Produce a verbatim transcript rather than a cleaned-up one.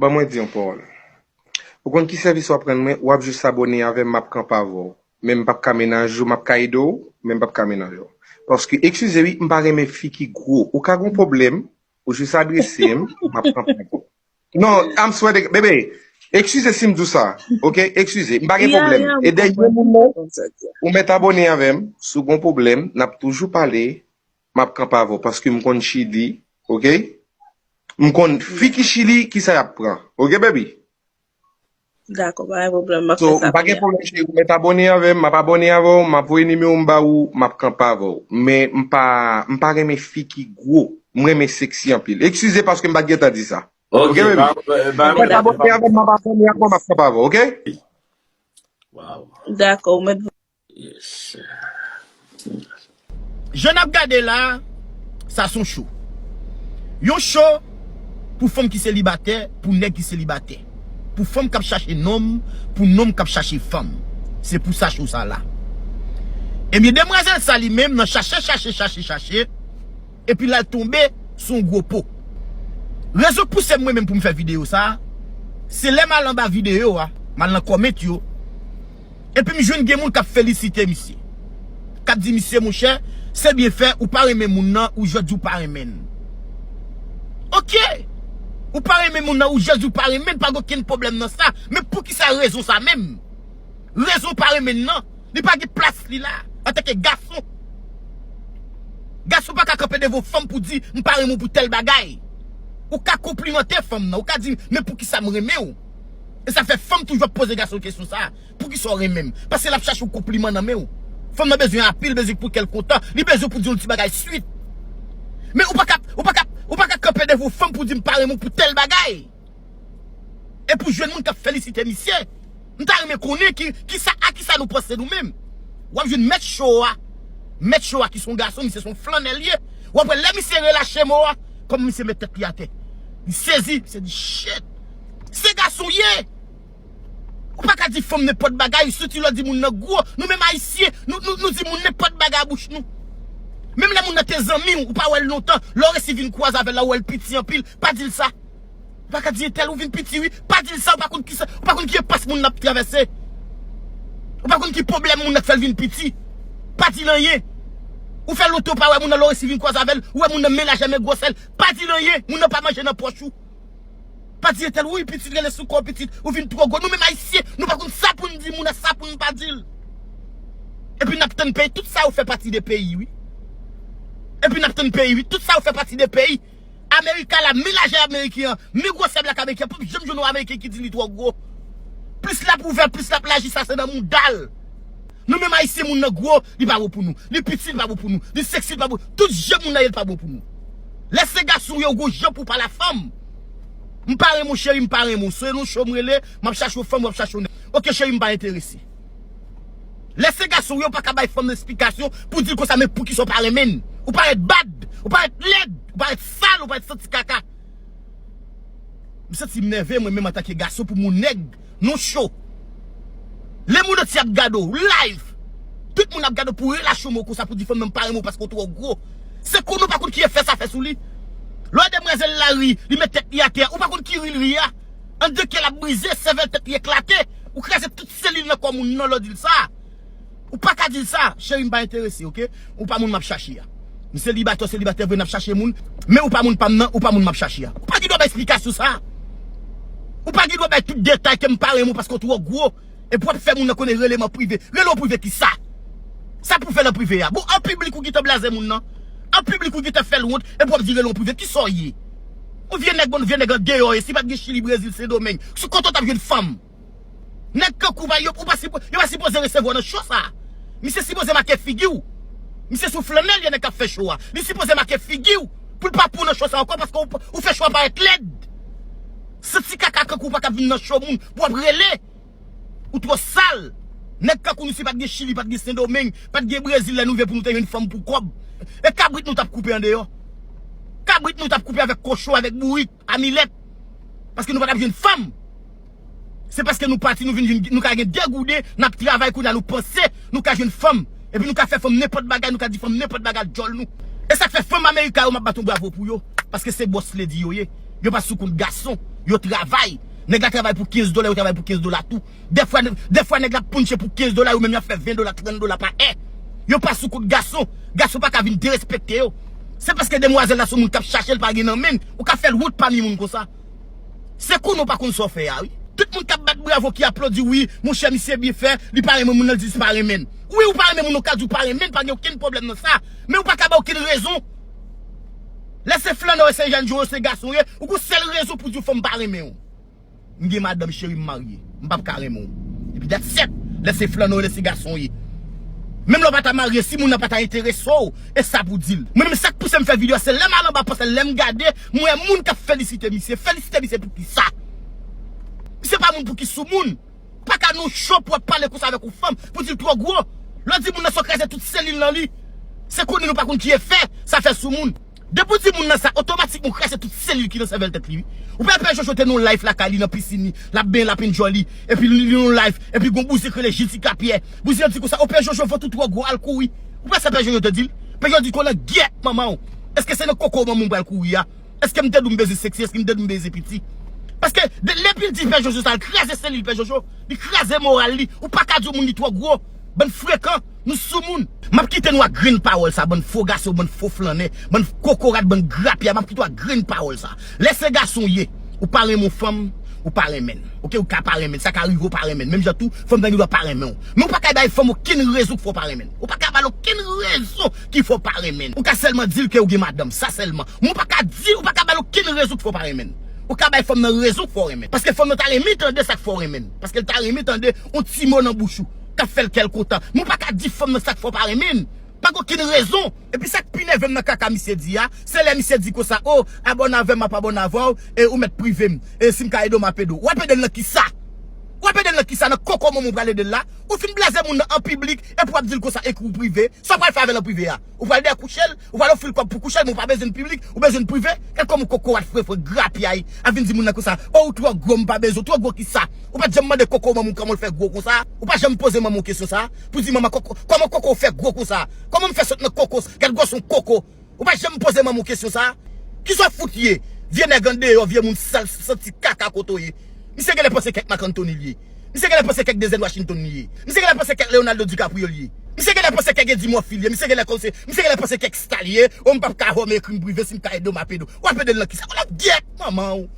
Ban mwen di yon pawòl. Ou konn ki sèvis w ap rann mwen? W ap jis abòne avè m, m ap kanpe avè w. Men m p ap ka menanje w, m ap ka ede w, men m p ap ka menanje w. Paske, eskize wi, m pa renmen fi ki gwo. Ou ka gen pwoblèm, ou jis adrese m, m ap kanpe avè w. Non, I'm swear to, bebe, eskize si m di w sa, ok? Eskize, m pa gen pwoblèm. E dènye moun nan, ou mèt abòne avè m, si w gen pwoblèm, n ap toujou pale, m ap kanpe avè w, paske m konn Chili, ok? M konn fi ki Chili, kisa y ap pran, ok, baby? Dakò, pa gen pwoblèm, m ap fè sa kounye a. So, m pa gen pwoblèm, cheri, ou mèt abòne avè m, m ap abòne avè w, m ap voye nimewo m ba ou, m ap kanpe avè w. Men, m pa, m pa renmen fi ki gwo, m renmen seksi anpil. Eskize paske m pa t gentan di sa. Ok, baby. Ou mèt abòne avè m, m ap abòne avè w, m ap kanpe avè w, ok? Dakò, ou mèt Jan n ap gade la, sa se yon cho. Yon cho pou fanm ki selibatè, pou nèg ki selibatè. Pou fanm k ap chache nonm, pou nonm k ap chache fanm. Se pou sa cho sa la. Ebyen, demwazèl sa li menm nan chache, chache, chache, chache, epi l al tonbe sou yon gwo po. Rezon k pouse m mwen menm pou m fè videyo sa, se lè m al anba videyo a, m al nan kòmant yo, epi m jwenn gen moun k ap felisite misye. K ap di misye, monchè, se byen fè, ou pa renmen moun nan, ou jis di w pa renmen l. Ok! Ou pa renmen moun nan, ou jis di w pa renmen l, pa gen okenn pwoblèm nan sa. Men poukisa rezon sa menm? Rezon w pa renmen l nan, li pa gen plas li la, antanke gason. Gason pa ka kanpe devan yon fanm pou di, m pa renmen w pou tèl bagay. Ou ka konplimante fanm nan, ou ka di, men poukisa m renmen w? E sa fè fanm toujou ap poze gason kesyon sa. Poukisa w renmen m? Paske l ap chache yon konpliman nan men w. Fanm nan bezwen apil, bezwen pou kè l kontan. Li bezwen pou di yon ti bagay swit. Men ou pa ka, ou pa ka, ou pa ka kanpe devan yon fanm pou di m pa renmen w pou tèl bagay. Epi w jwenn moun k ap felisite misye. M ta renmen konnen ki, kisa, a kisa nou panse nou menm. W ap jwenn mèt cho a. Mèt cho a ki se yon gason, misye se yon flannè l ye. W ap wè lè misye relache mo a, kòm misye met tèt li atè. Li sezi, misye di, shit! Se gason w ye! Ou pa ka di fanm nenpòt bagay, sitou lè w di moun nan gwo. Nou menm Ayisyen, nou, nou, nou di moun nenpòt bagay a bouch nou. Menm lè moun nan te zanmi w, ou pa wè l lontan, lè w resi vin kwaze avè l la, ou wè l piti anpil, pa di l sa. Ou pa ka di entèl ou vin piti wi, pa di l sa, ou pa konn kisa, ou pa konn ki enpas moun nan ap travèse. Ou pa konn ki pwoblèm moun nan k fè l vin piti. Pa di l anyen. Ou fè lontan ou pa wè moun nan, lè w resi vin kwaze avè l, ou wè moun nan men lajè men gwosè l, pa di l anyen, moun nan pa manje nan pòch ou. Pa di entèl, wi, pitit rele sou kò w, pitit, ou vin twò gwo. Nou menm Ayisyen, nou pa konn sa pou n di moun nan, sa pou n pa di l. Epi n ap tann peyi, tout sa yo fè pati de peyi, wi. Epi n ap tann peyi, wi, tout sa yo fè pati de peyi. Amerika la, men lajè Ameriken an, men gwosè blak Ameriken an, p ap janm jwenn yon Ameriken ki di li twò gwo. Plis l ap ouvè, plis l ap laji, sa se nan mouda l. Nou menm Ayisyen, moun nan gwo, li pa bon pou nou. Li piti, li pa bon pou nou. Li seksi, li pa bon. Tout jan moun nan ye, li pa bon pou nou. Lè se gason w ye, ou gon jan pou w pale a fanm. M pa renmen w, cheri, m pa renmen w. Se yon cho m rele, m ap chache yon fanm, w ap chache yon nèg. Ok, cheri, m pa enterese. Lè se gason w ye, ou pa ka bay fanm nan esplikasyon pou di l konsa, men poukisa w pa renmen l. Ou parèt bad, ou parèt lèd, ou parèt sal, ou parèt santi kaka. M santi m nève mwen menm antanke gason pou moun nèg, non cho. Lemonn antye ap gade w, live. Tout moun ap gade w pou relache w konsa pou di fanm nan m pa renmen w paske w twò gwo. Se konnen w pa konn ki efè sa fè sou li. Lè w wè demwazèl la ri, li met tèt li atè, ou pa konn ki ri l ri a. Anndan kè l ap brize, sèvèl tèt li eklate. Ou kraze tout selil nan kò moun nan lè w di l sa. Ou pa ka di l sa, cheri m pa enterese, ok? Ou pa moun m ap chache a. M selibatè, w selibatè vre, n ap chache moun. Men ou pa moun pa m nan, ou pa moun m ap chache a. Ou pa gen dwa bay esplikasyon sa. Ou pa gen dwa bay tout detay ke m pa renmen w paske w twò gwo. Epi w ap fè moun nan konnen rele m an prive. Rele w an prive kisa? Sa pou w fè l an prive a? Bon, an piblik ou gentan blaze moun nan. An piblik ou gentan fè l wont, epi w ap di rele w an prive. Kisa w ye? Yon vye nèg, bon, vye nèg andeyò ye. Si pa t gen Chili, Brezil, Sendomeng, sou kote w t ap jwenn fanm? Nèg kankou w pa, yo, ou pa sipo-, yo pa sipoze resevwa w nan cho sa. Misye sipoze make figi w. Misye sou flannèl ye nèg k ap fè cho a. Li sipoze make figi w pou l pa pou w nan cho sa ankò paske w, ou fè cho a parèt lèd. Santi kaka kankou w pa ka vin nan cho moun pou w ap rele. Ou twò sal. Nèg kankou nou si pa t gen Chili, pa t gen Sendomeng, pa t gen Brezil lè nou rive pou nou te jwenn fanm pou kòb. E kabrit nou t ap koupe andeyò. Kabrit nou t ap koupe avèk kochon, avèk bourik, a milèt. Paske nou pa t ap jwenn fanm. Se paske nou pati, nou vin, vin, nou ka gen degouden, n ap travay kounye a, nou panse nou ka jwenn fanm. Epi nou ka fè fanm nenpòt bagay, nou ka di fanm nenpòt bagay ak djòl nou. E sa k fè fanm Amerika yo, m ap bat yon bravo pou yo. Paske se boss lady yo ye. Yo pa sou kont gason. Yo travay. Nèg la travay pou kenz dola, yo travay pou kenz dola tou. Dèfwa, dèfwa nèg la ap pounche pou kenz dola, yo menm y ap fè ven dola, trant dola pa è. Yo pa sou kont gason. Gason pa ka vin derespekte yo. Se paske demwazèl la se yon moun k ap chache l, pa gen nan men l. Ou ka fè l wont pami moun konsa. Se konnen w pa konn sa w fè a, wi. Tout moun k ap bat bravo, ki aplodi, wi, monchè, misye byen fè, li pa renmen moun nan, li di li pa renmen l. Wi, ou pa renmen moun, ou ka di w pa renmen l, pa gen okenn pwoblèm nan sa. Men ou pa ka bay okenn rezon. Lè se flannè w ye, se jèn jan w ye, se gason w ye, ou gon sèl rezon pou di w fanm pa renmen w. M gen madanm, cheri, m marye. M p ap ka renmen w. Epi that's it. Lè se flannè w ye, lè se gason w ye. Menm lè w pa ta marye, si moun nan pa ta enterese w, e sa pou di l. Mwen menm, sa k pouse m fè videyo a, se lè m al anba pòs la, lè m gade, m wè moun k ap felisite misye. Felisite misye pou kisa? Misye pa moun pou ki sou moun. Ou pa ka nan yon show pou w ap pale konsa avèk yon fanm, pou di l twò gwo. Lè w di moun nan sa, w kraze tout selil nan li. Se konnen nou pa konn ki efè sa fè sou moun. Depi w di moun nan sa, otomatikman w kraze tout selil ki nan sèvèl tèt li, wi. Ou pa wè Pè Jojo te nan yon live lakay li, nan pisin li, l ap benyen, l ap enjoy li, epi li nan yon live, epi gon bouzen k rele Jessica Pierre. Bouzen an di konsa, o Pè Jojo, vant ou twò gwo, al kouri. Ou pa wè sa Pè Jojo te di l? Pè Jojo di, konnen gyèt manman w. Èske se nan koko manman w pral kouri a? Èske m te di w m bezwen seksi? Èske m te di w m bezwen piti? Paske de, depi l di Pè Jojo sa, l kraze selil Pè Jojo. Li kraze moral li. Ou pa ka di yon moun li twò gwo. Bann frekan, nou sou moun. M ap kite nou ak grenn pawòl sa, bann fo gason, bann fo flannè, bann kokorat, bann grapya. M ap kite w ak grenn pawòl sa. Lè se gason w ye, ou pa renmen yon fanm, ou pa renmen l. Oke, ou ka pa renmen l. Sa ka rive w pa renmen l. Menm jan tou, fanm nan gen dwa pa renmen w. Men ou pa ka bay fanm okenn rezon k fè w pa renmen l. Ou pa ka ba l okenn rezon ki fè w pa renmen l. Ou ka sèlman di l ke ou gen madanm. Sa sèlman. Men ou pa ka di, ou pa ka ba l okenn rezon k fè w pa renmen l. Ou ka bay fanm nan rezon k fè w renmen l. Paske fanm nan ta renmen tande sa k fè w renmen l. Paske l ta renmen tande yon ti mo nan bouch ou k ap fè l kè l kontan. Men ou pa ka di fanm nan sa k fè w pa renmen l. Pa gen okenn rezon. Epi sa k pi nève m nan kaka misye di a, se lè misye di konsa, o, abòne avè m, m ap abòne avè w, e ou mèt prive m. E si m ka ede w, m ap ede w. W ap ede l nan kisa? W ap ede l nan kisa? Nan koko manman w pral ede l la? Ou fin blaze moun nan an piblik, epi w ap di l konsa, ekri w prive. Sa w pral fè avè l an prive a? Ou pral dèyè kouche l? Ou pral ofri l kòb pou kouche l, men ou pa bezwen l piblik, ou bezwen l prive? Gad kòman kokorat frefre grapyay ap vin di moun nan konsa, o, ou twò gwo, m pa bezwen w. Twò gwo kisa? Ou pa t janm mande koko manman w kòman l fè gwo konsa? Ou pa janm poze manman w kesyon sa? Pou di manman koko, kòman koko w fè gwo konsa? Kòman m fè sot nan koko? Gad gwosè yon koko. Ou pa janm poze manman w kesyon sa? Kisa w fout ye? Vye nèg andeyò, vye moun sal, santi kaka kote w ye. Misye genlè panse kèk Marc Anthony l ye. Misye genlè panse kèk Denzel Washington li ye. Misye genlè panse kèk Leonardo DiCaprio li ye. Misye genlè panse kèk Eddie Murphy li ye. Misye genlè panse, misye genlè panse kèk sta li ye. O, m p ap ka vòm ekri m prive, si m ka ede w, m ap ede w. W ap ede l nan kisa? Konnen gyèt manman w.